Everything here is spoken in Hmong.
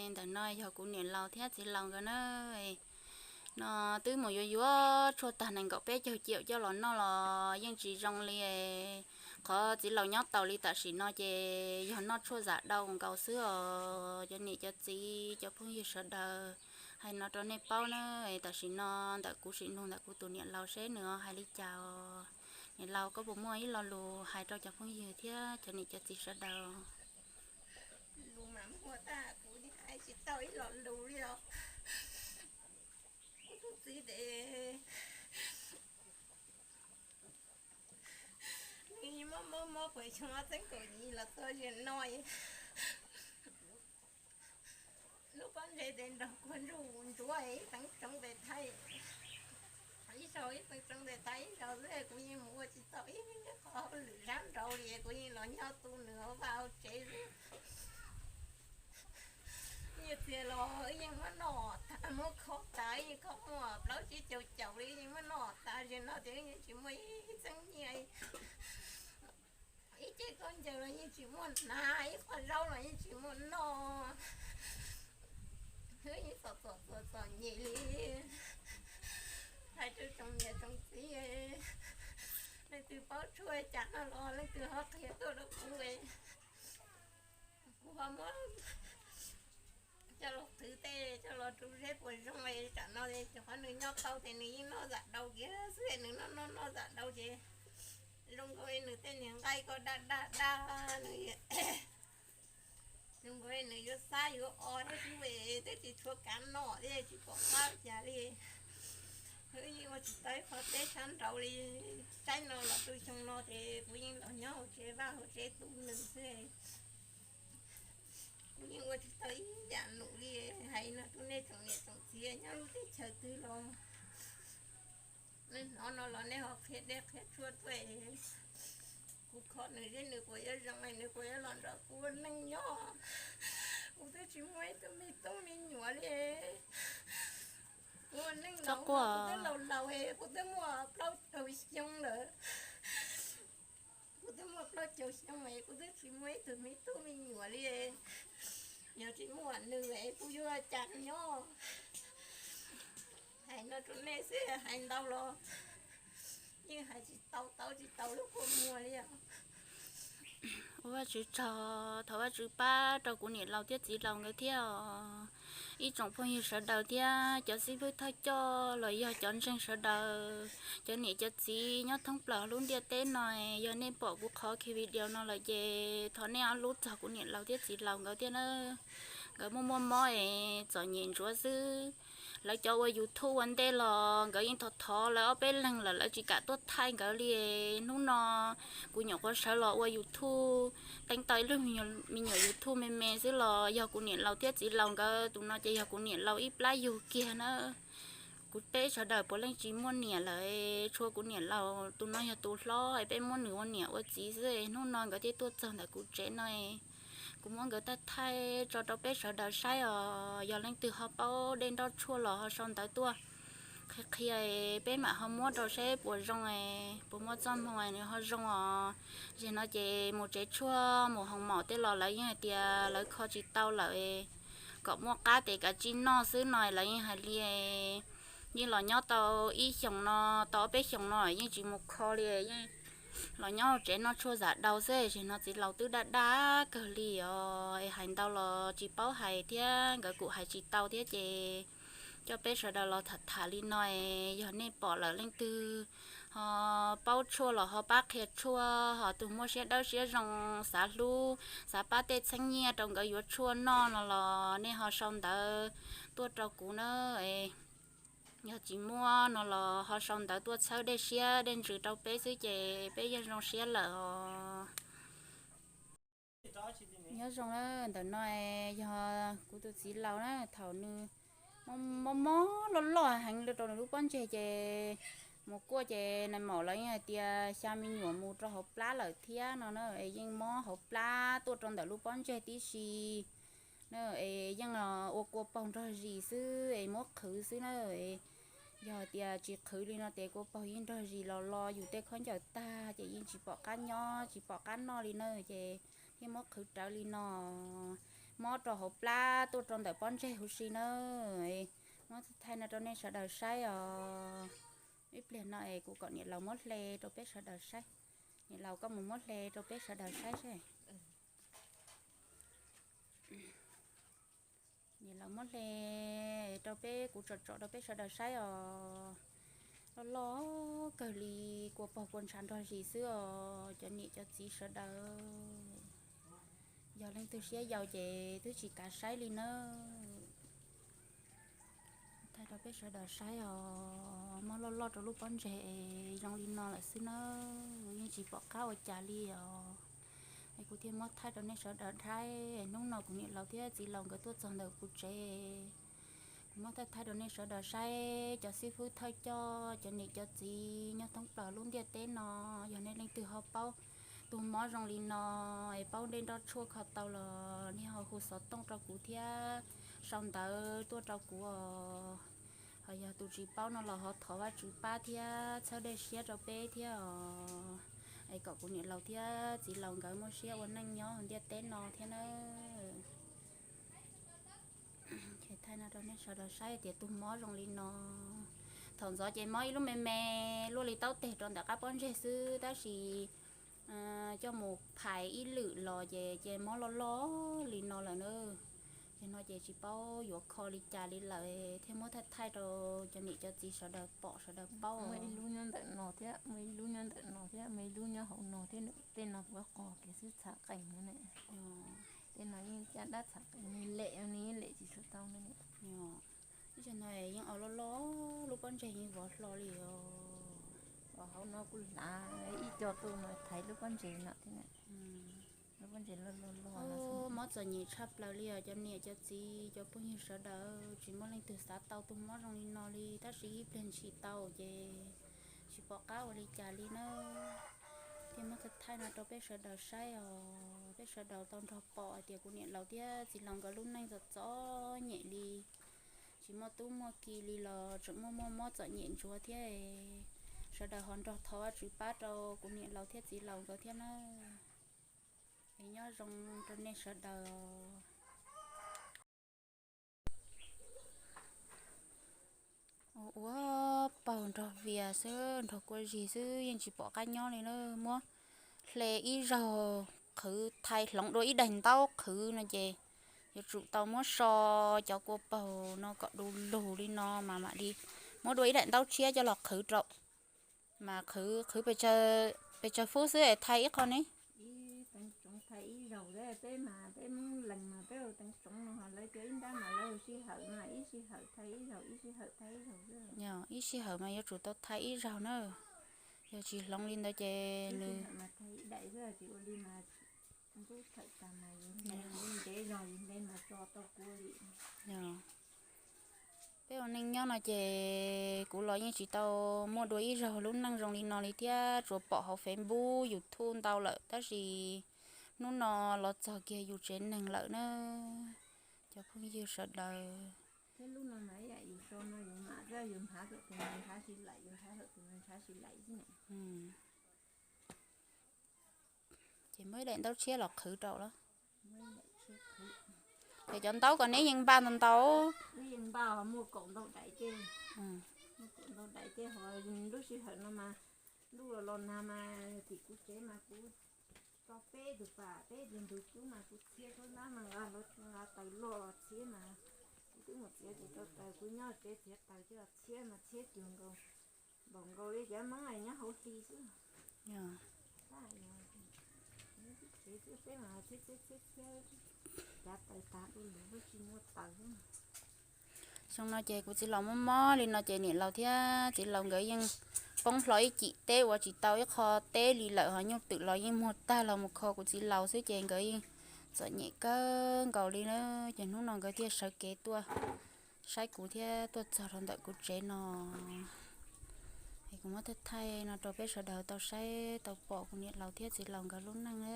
Ntawm no yog kuv niam laus thiab txiv laus nkawd na. No twb mus yuav yuav tshuaj tag nees nkaum peb caug ciam coj los noj los yeej tsis zoo li. Qhov txiv laus nyob taus li tam sim no ces yog noj tshuaj zam dau nkaus xwb os. Cov niam cov txiv cov phooj ywg sawv daws, hais no rau nej paub na, tam sim no ntawm kuv sim nug ntawm kuv tus niam laus seb nws hais li cas os. Niam laus, koj puas muaj ib lo lus hais rau cov phooj ywg thiab cov niam cov txiv sawv daws? Lus mas muaj tas, kuv hais tsis tau ib lo lus li os. Kuv tus txiv ces nws mob mob mob puas xyoo ob txhiab kaum yim los txog zaum no. Lub pob ntseg ces nrog kuag ntsuj ntsuav ib teev tsoov tes thaij, ib zaug ib teev tsoov tes thaij ib zaug xwb, kuv yeej mus ua tsis tau ib qho hauj lwm sab nraud li, kuv yeej los nyob tu nws hauv vaj hauv tsev xwb. Nyiaj txiag los wb yeej muab noj tas, muab khob tas, wb yeej khob muaj plaub tsib caug caum li, wb yeej muab noj tas, zaum no ces wb yeej tsis muaj ib txheeb nyiaj. Ib ce khaub ncaws los yeej tsis muaj hnav, ib qho zaub los yeej tsis muaj noj. Wb yeej txom txom txom txom nyem li. Hais rau tsoom niam tsoom txiv, leej twg paub tshuaj cas no los leej twg ho qhia tuaj rau kuv. Kuv ho muab coj los qhwv tej coj los rub seb puas zoo. Tam no ces qhov nws nyob tau ces nws yeej noj zam dau kiag xwb, nws noj noj noj zam dau ces zoo nkaus li nws tej niag nqaij ko daj daj daj, nws zoo nkaus li nws yuav xab yuav o thiab xwb, twb tsis tshuav kav noj thiab tsis pom qab cas li. Wb yeej ua tsis tau ib qho teb sab nraud li. Saib no los tu xyoo no ces kuv yeej los nyob hauv tsev vaj hauv tsev tu nws xwb. Kuv yeej ua tsis tau ib yam num li. Hais no rau nej tsoom niam tsoom txiv nyob lub teb chaws twg los, nej hnov no los nej ho qhia dej qhia tshuaj tuaj. Kuv kho nws seb nws puas yuav zoo, nws puas yuav los nrog kuv ua neej nyob. Kuv twb tsis muaj ib tug me tub me nyuam li. Kuv ua neej los kuv twb laus laus, kuv twb muaj plaub caug xyoo lawm. Kuv twb muaj plaub caug xyoo es kuv twb tsis muaj ib tug me tub me nyuam li. Yog tsis muaj nws es kuv yuav ua cas nyob. Hais no rau nej xwb, hais ntau los yeej hais tsis tau, tau tsis tau lub kua muag li os. Ua Vajtswv tsaug, thov Vajtswv pab rau kuv niam laus thiab txiv laus nkawd thiab os. Ib tsoom phooj ywg sawv daws thiab cov xib hwb thawj coj los yog cov ntseeg sawv daws, cov niam cov txiv nyob thoob plaws lub ntiaj teb no, yog nej pom kuv qhov video no lawm ces thov nej ob lub txog kuv niam laus thiab txiv laus nkawd thiab na. Nkawd muaj muaj mob es txom nyem ntsuav xwb. Lawv cov ua YouTube ua ntej los nkawd yeej thov thov lawv ob peb leeg lawm, lawv tsis kam tuaj thaij nkawd li. Hnub no kuv nyuam qhuav sawv los ua YouTube, teeb tau ib lub me nyuam YouTube me me xwb los yog kuv niam laus thiab txiv laus nkawd. Tus no ces yog kuv niam laus ib plab yug kiag na. Kuv peb sawv daws puav leej tsis muaj niam lawm, tshuav kuv niam laus tus no yog tus hlob es peb muab nws ua niam ua txiv xwb. Hnub no nkawd thiaj tuaj txog ntawm kuv tsev no, kuv muab nkawd thaij thaij tso rau peb sawv daws saib os. Yog leej twg ho paub dej nroj tshuaj los ho sau ntawv tuaj qhia qhia, peb mam ho muab rau saib puas zoo, puas muaj txoj hmoo nws ho zoo os. Zaum no ces mus tsev tshuaj mus hoos maum tej los lawv yeej hais tias lawv kho tsis tau lawm, kom muaj qab tes kav tsij noj xwb no lawv yeej hais li. Yeej los nyob tau ib xyoos no, tau ob peb xyoos no yeej tsis mus kho li, yeej los nyob hauv tsev noj tshuaj zam dau xwb. Zaum no txiv laus twb daj daj kawg li os, es hais ntau los tsis paub hais thiab nkawd kuj hais tsis tau thiab ces coj peb sawv daws los tham tham li no es yog nej pom lawm leej twg ho paub tshuaj los ho pab qhia tshuaj, ho tus muaj siab dawb siab zoo xav hlub xav pab tej txheeb nyiaj rau nkawd yuav tshuaj noj no los nej ho sau ntawv tuaj rau kuv na. Yog tsis muaj no los ho sau ntawv tuaj txhawb dej siab dej ntsws rau peb xwb ces peb yeej zoo siab lawm os. Nyob zoo, ntawm no yog kuv tus txiv laus na, thaum nws mob mob loj loj heev rau nws lub pob ntseg ces mus kuaj ces nais maum lawv yeej hais tias xya me nyuam mus rau hauv plab lawm thiab no na, es yeej mob hauv plab tuaj rau ntawm lub pob ntseg tib si na, es yeej ua kua paug nrog zis xwb es muab qhwv xwb na. Yog tias tsis qhwv li no ces kua paug yeej nrog zis los lo yus tej khaub ncaws tag ces yeej tsis pom qab nyob tsis pom qab noj li na, ces thiaj muab qhwv rawv li no. mob rau hauv plab tuaj rau ntawm pob ntseg huv si na. Muab thaij no rau nej sawv daws saib os. Ib pliag no es kuv kom niam laus muab hle rau peb sawv daws saib. Niam laus, koj mus muab hle rau peb sawv daws saib seb. Niam laus muab hle rau peb, kuv tsom tsom rau peb sawv daws saib os. Loj loj kawg li, kua paug kua ntshav nrog zis xwb os cov niam cov txiv sawv daws. Yog leej twg siab yau ces twb tsis kav saib li nawb. Thaij rau peb sawv daws saib os, mob loj loj rau lub pob ntseg es zoo li no lawm xwb nawb, yeej tsis pom qab ua cas li os. Es kuv thiaj muab thaij rau nej sawv daws saib. Hnub no kuv niam laus thiab txiv laus nkawd tuaj txog ntawm kuv tsev, kuv muab thaij thaij rau nej sawv daws saib. Cov xib fwb thawj coj, cov niam cov txiv nyob thoob plaws lub ntiaj teb no, yog nej leej twg ho paub tus mob zoo li no es paub nroj tshuaj kho tau los nej ho hu xov tooj rau kuv thiab sau ntawv tuaj rau kuv os. Ho yog tus tsis paub no los ho thov Vajtswv pab thiab txhawb dej siab rau peb thiab os. Es kom kuv niam laus thiab txiv laus nkawd muaj siab ua neej nyob hauv ntiaj teb no thiab nawb. Ces thaij no rau nej sawv daws saib tias tus mob zoo li no. Thaum ntxov ces mob ib lub me me luaj li taub teg rau ntawm qab pob ntseg xwb, tab sis coj mus phais ib lwm los ces ces mob loj loj li no lawm na. Ces no ces tsis paub yuav kho li cas li lawm thiaj muab thaij thaij rau cov niam cov txiv sawv daws pom sawv daws paub. Muaj ib lub nyob ntawm no thiab, muaj ib lub nyob ntawm no thiab, muaj ib lub nyob hauv no thiab, tej no puav qos kiag xwb txhav qees no ne. Tej no yeej caj dab txhav qees, nws lem nws yeej lem tsis tshua tau no ne. Ib zaug no yeej ua loj loj, lub pob ntseg yeej vov hlo li os. Hauv no kuj hlav ib co tuaj mas thaiv lub pob ntseg no thiab. Lub pob ntseg loj loj loj no. Mob txom nyem tshaj plaws li os cov niam cov txiv cov phooj ywg sawv daws, tsis muaj leej twg xav tau tus mob zoo li no li, tab sis ib pliag ntshis tau ces tsis pom qab ua li cas li na. Thiaj muab thaij thaij no rau peb sawv daws saib os, peb sawv daws tau nrog pom hais tias kuv niam laus thiab txiv laus nkawd lub neej txom txom nyem li, tsis muaj tub muaj ki li los tseem muaj muaj mob txom nyem ntsuav thiab. Sawv daws ho nrog thov Vajtswv pab rau kuv niam laus thiab txiv laus nkawd thiab na. Es nyob zoo rau nej sawv daws. Ua paug nrog vias xwb, nrog kua zis xwb, yeej tsis pom qab nyob li na. Muab hle ib zaug qhwv, thaiv hloov dua ib daim ntaub qhwv no ces yuav tsum tau muab so cov kua paug no kom du lug li no mas mam li muab dua ib daim ntaub tshiab coj los qhwv rau. Mas qhwv, qhwv pes tsawg fub xwb es thaiv ib qho ne? Ib teev tsoov thaiv ib zaug, peb mas peb Hmoob lees mas peb ua teev tsoov no, ho lawv cov ib nrab mas lawv ua sij hawm mas ib sij hawm thaiv ib zaug, ib sij hawm thaiv ib zaug. Ib sij hawm mas yuav tsum tau thaiv ib zaug na. Yog tsis hloov li ntawd ces nws mas thaiv ib daim xwb ces ua li mas ntub thawm tag mas yus ntev zog yus ntev mas tso tau kua li. Peb ua neej nyob no ces kuv los yeej tsis tau muaj dua ib zaug lub neej zoo li no li thiab, tsuas pom hauv Facebook, YouTube ntau lawm, tab sis hnub no los txog kiag yus tsev neeg lawm na. Cov phooj ywg sawv daws, thiab lub no mas ib yam yus so no yus mam yus nrhav kom tus nrhav si laim, yus nrhav kom tus nrhav si laim xwb. Ces muab ib daim ntaub tshiab los qhwv rau lawm. Ces cov ntaub ko neb yeej npaj ntau ntau. Neb yeej npaj muaj kaum ntau daim tej, muaj kaum ntau daim tej ho lub sij hawm no mas ntuj los los nag mas tim kuv tsev mas kuv tso peb tus pas peb tus ntug cub mas kuv txhiab khaub nab mas nqa hlo nqa taws loj los txhiab mas kuv twb mus txiav tsis tau taws, kuv nyob tsev txiav taws coj txhiab mas txhiab cuag nkaus, npaum nkaus li cov Hmoob nyob hauv hli xwb. Xyoo no ces kuv txiv laus mob mob li no ces niam laus thiab txiv laus nkawd yeej poob hlo ib cim teb ua tsis tau ib qho teb li lawm, ho nyuj twm los yeej muag tag los mus kho kuv txiv laus xwb ces nkawd yeej txom nyem kawg nkaus li na. Ces hnub no nkawd thiaj sawv kev tuaj saib kuv thiab tuaj txog rau ntawm kuv tsev no. Es kuv muab thaij thaij no rau peb sawv daws tau saib tau pom kuv niam laus thiab txiv laus nkawd lub neej na.